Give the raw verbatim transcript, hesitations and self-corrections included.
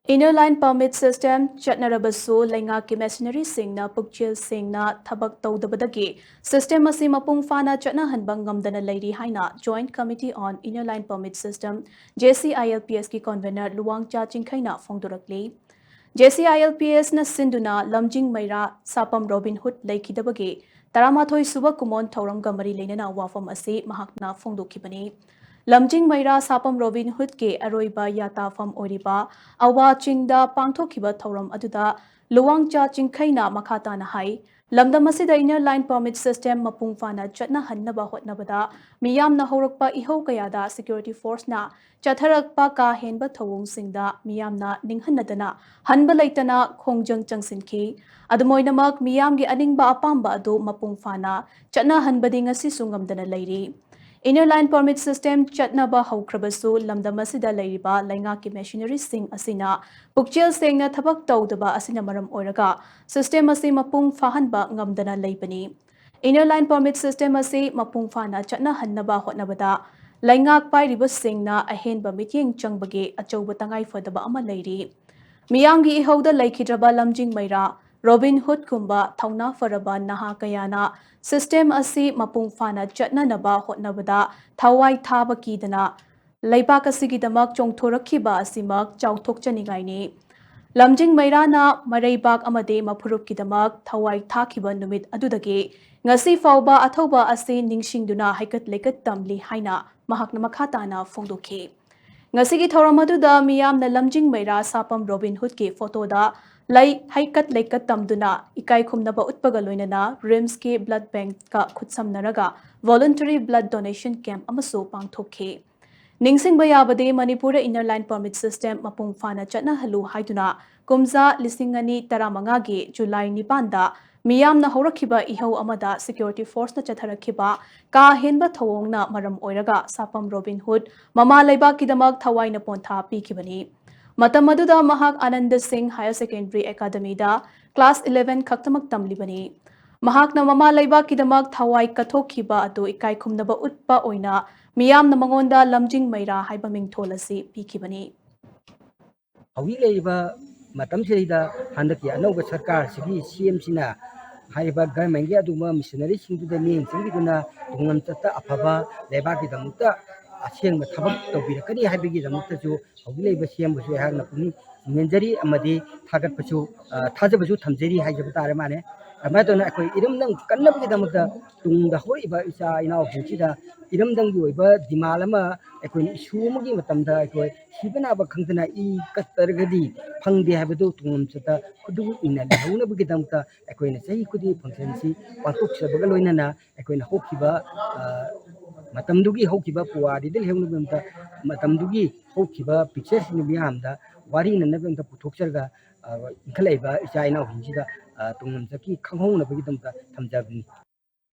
Inner Line Permit System ꯆꯠꯅꯔꯕꯁꯨ ꯂꯩꯉꯥꯛꯀꯤ ꯃꯦꯁꯤꯅꯔꯤꯁꯤꯡꯅ ꯄꯨꯛꯆꯦꯜ ꯁꯦꯡꯅ ꯊꯕꯛ ꯇꯧꯗꯕꯗꯒꯤ system ꯑꯁꯤ ꯃꯄꯨꯡ ꯐꯥꯅ ꯆꯠꯅꯍꯟꯕ ꯉꯝꯗꯅ ꯂꯩꯔꯤ ꯍꯥꯏꯅ Joint Committee on Inner Line Permit System, J C I L P S ꯀꯤ convener ꯂꯨꯋꯥꯡꯆꯥ ꯆꯤꯡꯈꯩꯅ ꯐꯣꯡꯗꯣꯔꯛꯂꯤ꯫ J C I L P S ꯅ ꯁꯤꯟꯗꯨꯅ ꯂꯝꯖꯤꯡ ꯃꯩꯔꯥ ꯁꯥꯄꯝ ꯔꯣꯕꯤꯟ ꯍꯨꯗ ꯂꯩꯈꯤꯗꯕꯒꯤ ꯇꯔꯥꯃꯥꯊꯣꯏ ꯁꯨꯕ ꯀꯨꯃꯣꯟ ꯊꯧꯔꯝꯒ ꯃꯔꯤ ꯂꯩꯅꯅ ꯋꯥꯐꯝ ꯑꯁꯤ ꯃꯍꯥꯛꯅ ꯐꯣꯡꯗꯣꯛꯈꯤꯕꯅꯤ꯫ ꯂꯝꯖꯤꯡ ꯃꯩꯔꯥ ꯁꯥꯄꯝ ꯔꯣꯕꯤꯟ ꯍꯨꯗꯀꯤ ꯑꯔꯣꯏꯕ ꯌꯥꯇꯥꯐꯝ ꯑꯣꯏꯔꯤꯕ ꯑꯋꯥ ꯆꯤꯡꯗ ꯄꯥꯡꯊꯣꯛꯈꯤꯕ ꯊꯧꯔꯝ ꯑꯗꯨꯗ ꯂꯨꯋꯥꯡꯆꯥ ꯆꯤꯡꯈꯩꯅ ꯃꯈꯥ ꯇꯥꯅ ꯍꯥꯏ, ꯂꯝꯗꯝ ꯑꯁꯤꯗ Inner Line Permit System ꯃꯄꯨꯡ ꯐꯥꯅ ꯆꯠꯅꯍꯟꯅꯕ ꯍꯣꯠꯅꯕꯗ ꯃꯤꯌꯥꯝꯅ ꯍꯧꯔꯛꯄ ꯏꯍꯧ ꯀꯌꯥꯗ security force ꯅ ꯆꯠꯊꯔꯛꯄ ꯀꯥ ꯍꯦꯟꯕ ꯊꯧꯑꯣꯡꯁꯤꯡꯗ ꯃꯤꯌꯥꯝꯅ ꯅꯤꯡꯍꯟꯅꯗꯅ ꯍꯟꯕ ꯂꯩꯇꯅ ꯈꯣꯡꯖꯪ ꯆꯪꯁꯤꯟꯈꯤ꯫ ꯑꯗꯨꯝ ꯑꯣꯏꯅꯃꯛ, ꯃꯤꯌꯥꯝꯒꯤ ꯑꯅꯤꯡꯕ ꯑꯄꯥꯝꯕ ꯑꯗꯨ ꯃꯄꯨꯡ ꯐꯥꯅ ꯆꯠꯅꯍꯟꯕꯗꯤ ꯉꯁꯤꯁꯨ ꯉꯝꯗꯅ ꯂꯩꯔꯤ꯫ Inner Line Permit System ꯆꯠꯅꯕ ꯍꯧꯈ꯭ꯔꯕꯁꯨ, ꯂꯝꯗꯝ ꯑꯁꯤꯗ ꯂꯩꯔꯤꯕ ꯂꯩꯉꯥꯛꯀꯤ ꯃꯦꯁꯤꯅꯔꯤꯁꯤꯡ ꯑꯁꯤꯅ ꯄꯨꯛꯆꯦꯜ ꯁꯦꯡꯅ ꯊꯕꯛ ꯇꯧꯗꯕ ꯑꯁꯤꯅ ꯃꯔꯝ ꯑꯣꯏꯔꯒ system ꯑꯁꯤ ꯃꯄꯨꯡ ꯐꯥꯍꯟꯕ ꯉꯝꯗꯅ ꯂꯩꯕꯅꯤ꯫ Inner Line Permit System ꯑꯁꯤ ꯃꯄꯨꯡ ꯐꯥꯅ ꯆꯠꯅꯍꯟꯅꯕ ꯍꯣꯠꯅꯕꯗ ꯂꯩꯉꯥꯛ ꯄꯥꯏꯔꯤꯕꯁꯤꯡꯅ ꯑꯍꯦꯟꯕ ꯃꯤꯠꯌꯦꯡ ꯆꯪꯕꯒꯤ ꯑꯆꯧꯕ ꯇꯉꯥꯏꯐꯗꯕ ꯑꯃ ꯂꯩꯔꯤ꯫ ꯃꯤꯌꯥꯝꯒꯤ ꯏꯍꯧꯗ ꯂꯩꯈꯤꯗ꯭ꯔꯕ ꯂꯝꯖꯤꯡ ꯃꯩꯔꯥ ꯔꯣꯕꯤꯟ ꯍꯨꯗꯀꯨꯝꯕ ꯊꯧꯅꯥ ꯐꯔꯕ ꯅꯍꯥ ꯀꯌꯥꯅ system ꯑꯁꯤ ꯃꯄꯨꯡ ꯐꯥꯅ ꯆꯠꯅꯅꯕ ꯍꯣꯠꯅꯕꯗ ꯊꯋꯥꯏ ꯊꯥꯕ ꯀꯤꯗꯅ ꯂꯩꯕꯥꯛ ꯑꯁꯤꯒꯤꯗꯃꯛ ꯆꯣꯡꯊꯣꯔꯛꯈꯤꯕ ꯑꯁꯤꯃꯛ ꯆꯥꯎꯊꯣꯛꯆꯅꯤꯡꯉꯥꯏꯅꯤ꯫ ꯂꯝꯖꯤꯡ ꯃꯩꯔꯥꯅ ꯃꯔꯩꯕꯥꯛ ꯑꯃꯗꯤ ꯃꯐꯨꯔꯨꯞꯀꯤꯗꯃꯛ ꯊꯋꯥꯏ ꯊꯥꯈꯤꯕ ꯅꯨꯃꯤꯠ ꯑꯗꯨꯗꯒꯤ ꯉꯁꯤ ꯐꯥꯎꯕ ꯑꯊꯧꯕ ꯑꯁꯤ ꯅꯤꯡꯁꯤꯡꯗꯨꯅ ꯍꯩꯀꯠ ꯂꯩꯀꯠ ꯇꯝꯂꯤ ꯍꯥꯏꯅ ꯃꯍꯥꯛꯅ ꯃꯈꯥ ꯇꯥꯅ ꯐꯣꯡꯗꯣꯛꯈꯤ꯫ ꯉꯁꯤꯒꯤ ꯊꯧꯔꯝ ꯑꯗꯨꯗ ꯃꯤꯌꯥꯝꯅ ꯂꯝꯖꯤꯡ ꯃꯩꯔꯥ ꯁꯥꯄꯝ ꯔꯣꯕꯤꯟ ꯍꯨꯗꯀꯤ photo ꯗ ꯂꯩ ꯍꯩꯀꯠ ꯂꯩꯀꯠ ꯇꯝꯗꯨꯅ ꯏꯀꯥꯏ ꯈꯨꯝꯅꯕ ꯎꯠꯄꯒ ꯂꯣꯏꯅꯅ RIMS ꯀꯤ blood bank ꯀ ꯈꯨꯠꯁꯝꯅꯔꯒ voluntary blood donation camp ꯑꯃꯁꯨ ꯄꯥꯡꯊꯣꯛꯈꯤ꯫ ꯅꯤꯡꯁꯤꯡꯕ ꯌꯥꯕꯗꯤ, ꯃꯅꯤꯄꯨꯔꯗ Inner Line Permit System ꯃꯄꯨꯡ ꯐꯥꯅ ꯆꯠꯅꯍꯜꯂꯨ ꯍꯥꯏꯗꯨꯅ ꯀꯨꯝꯖꯥ ꯂꯤꯁꯤꯡ ꯑꯅꯤ ꯇꯔꯥꯃꯉꯥꯒꯤ ꯖꯨꯂꯥꯏ ꯅꯤꯄꯥꯟꯗ ꯃꯤꯌꯥꯝꯅ ꯍꯧꯔꯛꯈꯤꯕ ꯏꯍꯧ ꯑꯃꯗ security force ꯅ ꯆꯠꯊꯔꯛꯈꯤꯕ ꯀꯥ ꯍꯦꯟꯕ ꯊꯧꯑꯣꯡꯅ ꯃꯔꯝ ꯑꯣꯏꯔꯒ ꯁꯥꯄꯝ ꯔꯣꯕꯤꯟ ꯍꯨꯗ ꯃꯃꯥ ꯂꯩꯕꯥꯛꯀꯤꯗꯃꯛ ꯊꯋꯥꯏꯅ ꯄꯣꯟꯊꯥ ꯄꯤꯈꯤꯕꯅꯤ꯫ ꯃꯇꯝ ꯑꯗꯨꯗ ꯃꯍꯥꯛ ꯑꯅꯟꯗ ꯁꯤꯡ Higher Secondary Academy ꯗ class eleven ꯈꯛꯇꯃꯛ ꯇꯝꯂꯤꯕꯅꯤ꯫ ꯃꯍꯥꯛꯅ ꯃꯃꯥ ꯂꯩꯕꯥꯛꯀꯤꯗꯃꯛ ꯊꯋꯥꯏ ꯀꯠꯊꯣꯛꯈꯤꯕ ꯑꯗꯨ ꯏꯀꯥꯏ ꯈꯨꯝꯅꯕ ꯎꯠꯄ ꯑꯣꯏꯅ ꯃꯤꯌꯥꯝꯅ ꯃꯉꯣꯟꯗ ꯂꯝꯖꯤꯡ ꯃꯩꯔꯥ ꯍꯥꯏꯕ ꯃꯤꯡꯊꯣꯜ ꯑꯁꯤ ꯄꯤꯈꯤꯕꯅꯤ꯫ ꯍꯧꯖꯤꯛ ꯂꯩꯔꯤꯕ ꯃꯇꯝꯁꯤꯗꯩꯗ ꯍꯟꯗꯛꯀꯤ ꯑꯅꯧꯕ ꯁꯔꯀꯥꯔꯁꯤꯒꯤ ꯁꯤ ꯑꯦꯝꯁꯤꯅ ꯍꯥꯏꯔꯤꯕ ꯒꯔꯃꯦꯟꯒꯤ ꯑꯗꯨꯒꯨꯝꯕ ꯃꯤꯁꯅꯔꯤꯁꯤꯡꯗꯨꯗ ꯃꯤꯠꯌꯦꯡ ꯆꯪꯕꯤꯗꯨꯅ ꯇꯨꯡꯂꯝꯆꯠꯇ ꯑꯐꯕ ꯂꯩꯕꯥꯛꯀꯤꯗꯃꯛꯇ ꯑꯁꯦꯡꯕ ꯊꯕꯛ ꯇꯧꯕꯤꯔꯛꯀꯅꯤ ꯍꯥꯏꯕꯒꯤꯗꯃꯛꯇꯁꯨ ꯍꯧꯖꯤꯛ ꯂꯩꯔꯤꯕ ꯁꯤ ꯑꯦꯝꯕꯨꯁꯨ ꯑꯩꯍꯥꯛꯅ ꯄꯨꯛꯅꯤꯡ ꯅꯤꯡꯍꯟꯖꯔꯤ ꯑꯃꯗꯤ ꯊꯥꯒꯠꯄꯁꯨ, ꯑ, ꯊꯥꯖꯕꯁꯨ ꯊꯝꯖꯔꯤ ꯍꯥꯏꯖꯕ ꯇꯥꯔꯦ ꯃꯥꯅꯦ꯫ ꯑꯗꯨꯃꯥꯏꯅ ꯇꯧꯗꯅ ꯑꯩꯈꯣꯏ ꯏꯔꯝꯗꯝ ꯀꯟꯅꯕꯒꯤꯗꯃꯛꯇ ꯇꯨꯡꯗ ꯍꯧꯔꯛꯏꯕ ꯏꯆꯥ ꯏꯅꯥꯎꯁꯤꯡꯁꯤꯗ ꯏꯔꯝꯗꯝꯒꯤ ꯑꯣꯏꯕ demand ꯑꯃ ꯑꯩꯈꯣꯏꯅ issue ꯑꯃꯒꯤ ꯃꯇꯝꯗ ꯑꯩꯈꯣꯏ ꯁꯤꯕ ꯅꯥꯕ ꯈꯪꯗꯅ ꯏ ꯀꯠꯇ꯭ꯔꯒꯗꯤ ꯐꯪꯗꯦ ꯍꯥꯏꯕꯗꯨ ꯇꯨꯡꯂꯝꯆꯠꯇ ꯈꯨꯗꯝ ꯑꯣꯏꯅ ꯂꯩꯍꯧꯅꯕꯒꯤꯗꯃꯛꯇ ꯑꯩꯈꯣꯏꯅ ꯆꯍꯤ ꯈꯨꯗꯤꯡꯒꯤ functionꯁꯤ ꯄꯥꯡꯊꯣꯛꯆꯕꯒ ꯂꯣꯏꯅꯅ ꯑꯩꯈꯣꯏꯅ ꯍꯧꯈꯤꯕ, ꯑ, ꯃꯇꯝꯗꯨꯒꯤ ꯍꯧꯈꯤꯕ ꯄꯨꯋꯥꯔꯤꯗ ꯂꯩꯍꯧꯅꯕꯒꯤꯗꯃꯛꯇ ꯃꯇꯝꯗꯨꯒꯤ ꯍꯧꯈꯤꯕ pictureꯁꯤꯡꯗꯨ ꯃꯤꯌꯥꯝꯗ ꯋꯥꯔꯤꯅꯅꯕꯒꯤꯗꯃꯛꯇ ꯄꯨꯊꯣꯛꯆꯔꯒ, ꯑ, ꯏꯟꯈꯠꯂꯛꯏꯕ ꯏꯆꯥ ꯏꯅꯥꯎꯁꯤꯡꯁꯤꯗ, ꯑ, ꯇꯨꯡꯂꯝꯆꯠꯀꯤ ꯈꯪꯍꯧꯅꯕꯒꯤꯗꯃꯛꯇ ꯊꯝꯖꯕꯅꯤ꯫